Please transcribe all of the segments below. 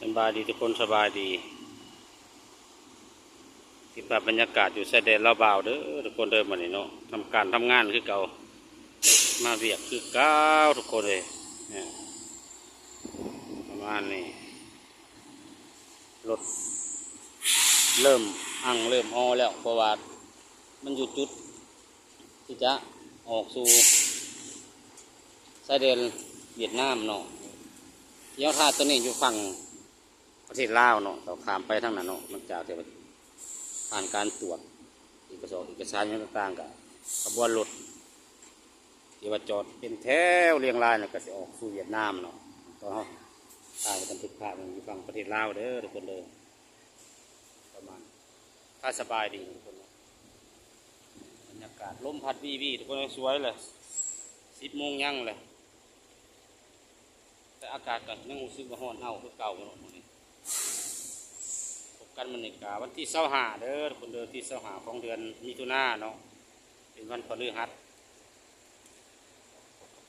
ສະບາຍດີທຸກຄົນ ສະບາຍດີ. ເກັບພາບບັນຍາກາດຢູ່ຊາຍແດນລາວບາວເດີທຸກຄົນເດີ. ມື້ນີ້ເນາະ ທຳການທຳງານຄືເກົ່າ ມາວຽກຄືເກົ່າທຸກຄົນເອີຍ. ປະມານນີ້ ລົດເລີ່ມອັ່ງເລີ່ມອໍແລ້ວ ເພາະວ່າມັນຢູ່ຈຸດທີ່ຈະອອກສູ່ຊາຍແດນຫວຽດນາມເນາະ. ທີ່ເຮົາຖ່າຍຕົວນີ້ຢູ່ຝັ່ງ ປະເທດລາວເນາະ ເຂົາຂ້າມໄປທາງນັ້ນເນາະ. ຫຼັງຈາກທີ່ວ່າຜ່ານການຕວດເອກະສອນເອກະສານຫຍັງຕ່າງໆ ກະຂະບວນລົດທີ່ວ່າຈອດເປັນແຖວລຽງລາຍນັ້ນ ກະຊິອອກສູ່ຫວຽດນາມເນາະ. ຕອນເຮົາຖ່າຍບັນທຶກພາບຢູ່ຝັ່ງປະເທດລາວເດີທຸກຄົນເດີ. ປະມານ ຖ້າສະບາຍດີທຸກຄົນເນາະ ບັນຍາກາດລົມພັດວີໆ ທຸກຄົນ ສວຍເລີຍ. ສິບໂມງຍັງເລີຍ ແຕ່ອາກາດກໍຍັງຮູ້ສຶກວ່າຮ້ອນເອົ້າຄືເກົ່າເນາະ. ມື້ນີ້ພົບກັນມື້ນີ້ກະວັນທີຊາວຫ້າເດີທຸກຄົນເດີ ທີຊາວຫ້າຂອງເດືອນມິຖຸນາເນາະ ເປັນວັນພະฤຫັດ.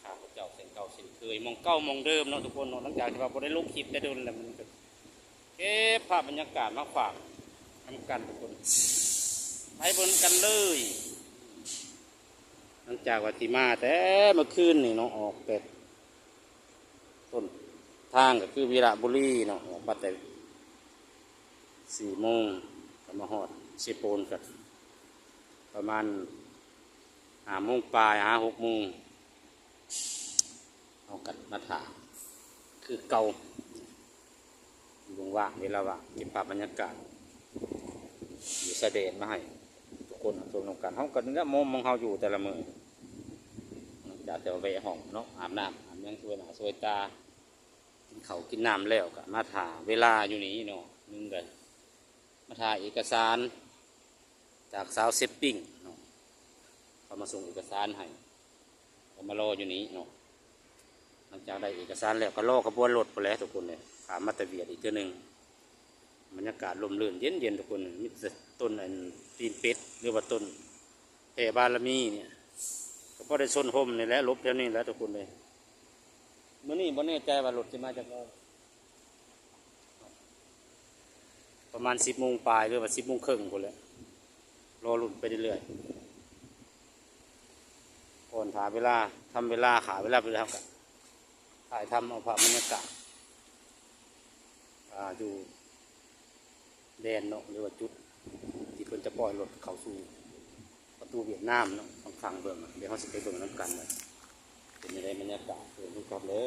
ຂ້າພະເຈົ້າເຊັ່ນເກົ່າເຊັ່ນເຄີຍ ໝ່ອງເກົ່າໝ່ອງເດີມເນາະທຸກຄົນເນາະ. ຫຼັງຈາກທີ່ວ່າບໍ່ໄດ້ລົງຄລິບແຕ່ດົນແລ້ວ ມື້ນີ້ກໍເກັບພາບບັນຍາກາດມາຝາກນຳກັນທຸກຄົນ. ໄປເບິ່ງກັນເລີຍ. ຫຼັງຈາກວ່າທີ່ມາແຕ່ເມື່ອຄືນນີ້ເນາະ ອອກແຕ່ ຕົ້ນທາງກໍຄືວິລະບູລີເນາະ ອອກມາແຕ່ສີ່ໂມງ ກໍມາຮອດເຊໂປນກໍປະມານຫ້າໂມງປາຍ ຫາຫົກໂມງ ເຮົາກໍມາຖ້າຄືເກົ່າ. ເບິ່ງວ່າງເວລາວ່າງ ເກັບພາບບັນຍາກາດຢູ່ຊາຍແດນມາໃຫ້ທຸກຄົນຮັບຊົມນຳກັນ. ເຮົາກໍນີ້ແຫຼະ ມຸມຂອງເຮົາຢູ່ແຕ່ລະມື້ ຫຼັງຈາກແຕ່ວ່າແວະຫ້ອງເນາະ ອາບນ້ຳອາບຫຍັງ ຊ່ວຍໜ້າຊ່ວຍຕາ ກິນເຂົ້າກິນນ້ຳແລ້ວ ກໍມາຖ້າເວລາຢູ່ນີ້ເນາະ. ໜຶ່ງກໍມາຖ້າເອກະສານຈາກສາວເຊັບປິງເນາະ ເຂົາມາສົ່ງເອກະສານໃຫ້ ກໍມາລໍຢູ່ນີ້ເນາະ. ຫຼັງຈາກໄດ້ເອກະສານແລ້ວ ກໍລໍຂະບວນລົດພຸ້ນແຫຼະທຸກຄົນເອີຍ ຂ້າມມາແຕ່ຫວຽດອີກເທື່ອໜຶ່ງ. ບັນຍາກາດຮົ່ມລື່ນເຢັນໆ ທຸກຄົນ ມີແຕ່ຕົ້ນອັນຕີນເປັດ ຫຼືວ່າຕົ້ນແຜ່ບາລະມີນີ້ ກໍພໍໄດ້ຊົນຮົ່ມນີ້ແຫຼະ ຫຼົບແຖວນີ້ແຫຼະທຸກຄົນເອີຍ. ມື້ນີ້ບໍ່ແນ່ໃຈວ່າລົດຊິມາຈັກໂມງ ປະມານສິບໂມງປາຍ ຫຼືວ່າສິບໂມງເຄິ່ງພຸ້ນແຫຼະ ລໍລຸ້ນໄປເລື້ອຍໆ ກ່ອນຖ້າເວລາ ທຳເວລາ ຂ້າເວລາໄປເລື້ອຍ ເຮົາກໍຖ່າຍທຳເອົາພາບບັນຍາກາດ ອ່າ ຢູ່ແດນເນາະ ຫຼືວ່າຈຸດທີ່ເພິ່ນຈະປ່ອຍລົດເຂົ້າສູ່ ປະຕູຫວຽດນາມເນາະ ຟັງໆ ເບິ່ງ. ດຽວເຮົາຊິໄປເບິ່ງນຳກັນວ່າເປັນຈັ່ງໃດບັນຍາກາດ. ເບິ່ງກັນເດີ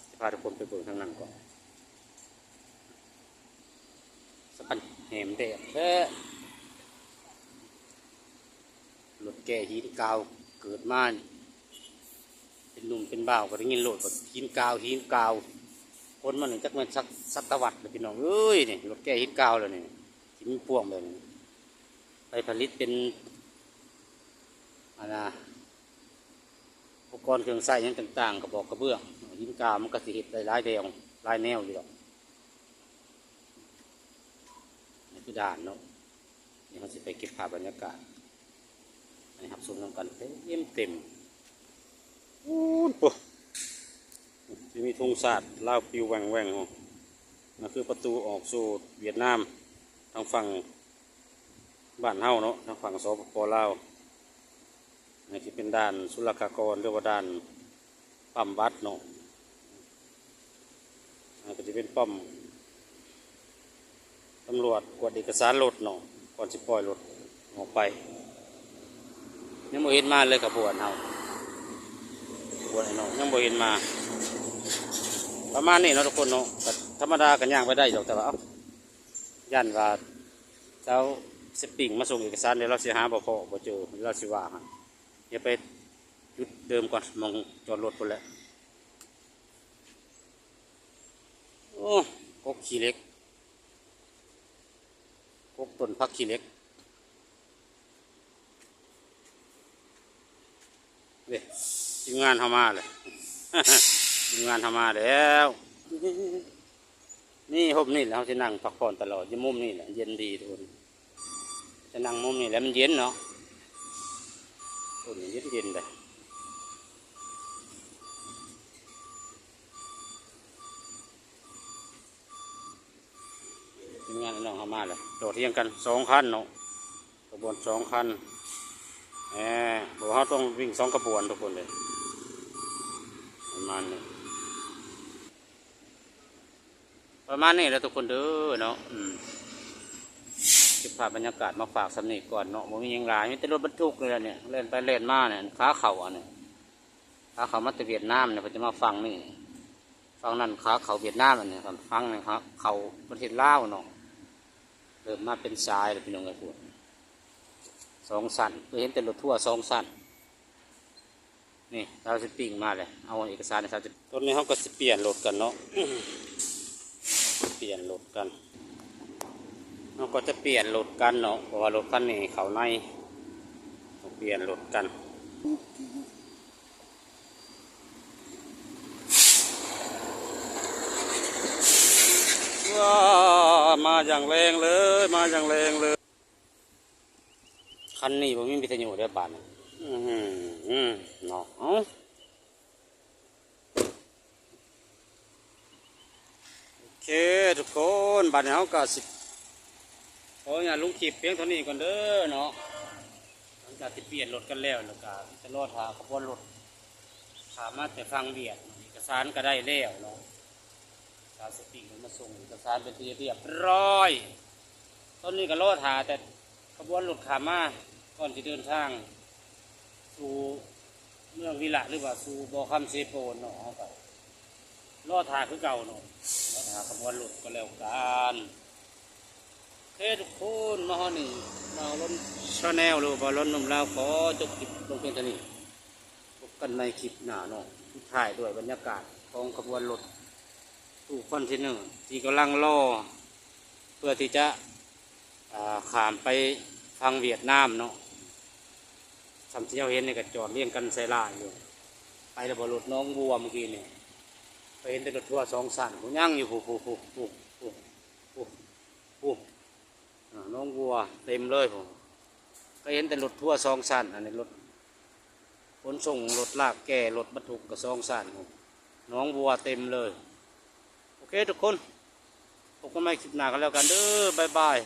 ຊິພາທຸກຄົນໄປເບິ່ງທາງນັ້ນກ່ອນ. ສະບັນແຫມແດດແທ້ ລົດແກ່ຫີນກາວ ເກີດມາເປັນໜຸ່ມເປັນບ່າວກໍໄດ້ຍິນໂລດວ່າຫີນກາວ ຫີນກາວ. ຄົນມັນນີ້ຈັກແມ່ນສັດ ສັດຕະວັດແລ້ວ ພີ່ນ້ອງເອີຍ. ນີ້ລົດແກ່ຫີນກາວແລ້ວນີ້ ທີ່ມີພວງແບບນີ້ ໄປຜະລິດເປັນ ອັນນ່າ ອຸປະກອນເຄື່ອງໃຊ້ຫຍັງຕ່າງໆ ກະບອກກະເບື້ອງ ຫີນກາວ ມັນກະຊິເຮັດໄດ້ຫຼາຍແນວ ຫຼາຍແນວຢູ່ດອກ. ນີ້ຄືດ່ານເນາະ ດຽວເຮົາຊິໄປເກັບພາບບັນຍາກາດໃຫ້ຮັບຊົມນຳກັນເຕັມໆ. ປູ້ນ ໂອ້ ຊິມີທຸງຊາດລາວປິວແຫວ່ງໆ. ນັ້ນຄືປະຕູອອກສູ່ຫວຽດນາມ ທາງຝັ່ງບ້ານເຮົາເນາະ ທາງຝັ່ງ ສປປ ລາວ. ອັນນີ້ຊິເປັນດ່ານສຸລະກາກອນ ຫຼືວ່າດ່ານປ້ຳບັດເນາະ. ອັນນີ້ກໍຊິເປັນປ້ອມຕຳຫຼວດກວດເອກະສານລົດເນາະ ກ່ອນຊິປ່ອຍລົດອອກໄປ. ຍັງບໍ່ເຫັນມາເລີຍຂະບວນເຮົາ ຂະບວນໄອ້ນ້ອງຍັງບໍ່ເຫັນມາ. ປະມານນີ້ເນາະທຸກຄົນເນາະ ກໍທຳມະດາກໍຍ່າງໄປໄດ້ດອກ ແຕ່ວ່າ ເອົ້າ ຢ້ານວ່າສາວສະປຣິງມາສົ່ງເອກະສານ ແລ້ວລາວຊິຫາບໍ່ພໍ້ບໍ່ເຈີ ລາວຊິວ່າຫັ້ນ. ດຽວໄປຈຸດເດີມກ່ອນ ໝ່ອງຈອດລົດພຸ້ນແຫຼະ. ໂອ້ ກົກຂີ້ເຫຼັກ ກົກຕົ້ນຜັກຂີ້ເຫຼັກ. ເດ້ ທີມງານເຮົາມາແລ້ວ ທີມງານເຮົາມາແລ້ວ. ນີ້ ຮົ່ມນີ້ແຫຼະ ເຮົາຊິນັ່ງພັກຜ່ອນຕະຫຼອດ ຢູ່ມຸມນີ້ແຫຼະ ເຢັນດີທຸກຄົນ. ຈະນັ່ງມຸມນີ້ແຫຼະ ມັນເຢັນເນາະ ຮົ່ມນີ້ເຢັນໆ ເດ້. ເອົາມາແລ້ວ ຈອດຮຽງກັນສອງຄັນເນາະ ຂະບວນສອງຄັນ ເອີ ເພາະວ່າເຮົາຕ້ອງວິ່ງສອງຂະບວນທຸກຄົນເດ້ ປະມານນີ້ ປະມານນີ້ແຫຼະທຸກຄົນເດີເນາະ ອືມ ເກັບພາບບັນຍາກາດມາຝາກສ່ຳນີ້ກ່ອນເນາະ ບໍ່ມີຫຍັງຫຼາຍ ມີແຕ່ລົດບັນທຸກນີ້ແຫຼະນີ້ ແລ່ນໄປແລ່ນມານີ້ ຂາເຂົ້າອັນນີ້ ຂາເຂົ້າມາແຕ່ຫວຽດນາມນີ້ ເພິ່ນຈະມາຝັ່ງນີ້ ຝັ່ງນັ້ນຂາເຂົ້າຫວຽດນາມ ອັນນີ້ຝັ່ງນີ້ຂາເຂົ້າປະເທດລາວເນາະ ເລີ່ມມາເປັນສາຍແລ້ວພີ່ນ້ອງເອີຍ ພຸ້ນ ສອງຊັ້ນ ຄືເຫັນແຕ່ລົດທົວສອງຊັ້ນ ນີ້ ຊາວສະປຣິງມາແລ້ວ ເອົາເອກະສານໃຫ້ຊາວສະປຣິງ ຕອນນີ້ເຮົາກໍຊິປ່ຽນລົດກັນເນາະ ປ່ຽນລົດກັນ ເຮົາກໍຈະປ່ຽນລົດກັນເນາະ ເພາະວ່າລົດຄັນນີ້ເຂົ້າໃນ ຕ້ອງປ່ຽນລົດກັນ. ວ້າ ມາຢ່າງແຮງເລີຍ ມາຢ່າງແຮງເລີຍ ຄັນນີ້ບໍ່ມີວິທະຍຸເດີ້ບາດນີ້ ອືມ ເນາະ ເອົ້າ ໂອເຄທຸກຄົນ ບາດນີ້ເຮົາກໍຊິຂໍອະນຸຍາດລົງຄລິບພຽງເທົ່ານີ້ກ່ອນເດີເນາະ ຫຼັງຈາກທີ່ປ່ຽນລົດກັນແລ້ວ ແລ້ວກໍຈະລໍຖ້າຂະບວນລົດຂ້າມມາແຕ່ຝັ່ງຫວຽດ ເອກະສານກໍໄດ້ແລ້ວເນາະ ຊາວສະປຣິງມາສົ່ງເອກະສານເປັນທີ່ຮຽບຮ້ອຍ ຕອນນີ້ກໍລໍຖ້າແຕ່ຂະບວນລົດຂ້າມມາ ກ່ອນຈະເດີນທາງສູ່ເມືອງວິລະ ຫຼືວ່າສູ່ບໍ່ຄຳເຊໂປນເນາະ ເຮົາກໍລໍຖ້າຄືເກົ່າເນາະ ລໍຖ້າຂະບວນລົດກໍແລ້ວກັນ ໂອເຄທຸກຄົນ ມາຮອດນີ້ ບ່າວລົນ Channel ຫຼືວ່າບ່າວລົນໜຸ່ມລາວ ຂໍຈົບຄລິບລົງພຽງເທົ່ານີ້ ພົບກັນໃໝ່ຄລິບໜ້າເນາະ ປິດທ້າຍດ້ວຍບັນຍາກາດຂອງຂະບວນລົດຕູ້ຄອນເທນເນີ ທີ່ກຳລັງລໍເພື່ອທີ່ຈະ ອ່າ ຂ້າມໄປຝັ່ງຫວຽດນາມເນາະ ສ່ຳທີ່ເຮົາເຫັນນີ້ກໍຈອດລຽງກັນໃສ່ລາຍຢູ່ ໄປແລ້ວບໍ່ ລົດໜອງບົວມື້ກີ້ນີ້ ກໍເຫັນແຕ່ລົດທົວສອງຊັ້ນ ຜູ້ຍັງຢູ່ ຜູ້ ຜູ້ ຜູ້ ອ່າ ໜອງບົວເຕັມເລີຍພຸ້ນ ກໍເຫັນແຕ່ລົດທົວສອງຊັ້ນ ອັນນີ້ລົດຂົນສົ່ງ ລົດລາກແກ່ ລົດບັນທຸກກໍສອງຊັ້ນພຸ້ນ ໜອງບົວເຕັມເລີຍ ໂອເຄທຸກຄົນ ພົບກັນໃໝ່ຄລິບໜ້າກັນແລ້ວກັນເດີ ບາຍບາຍ.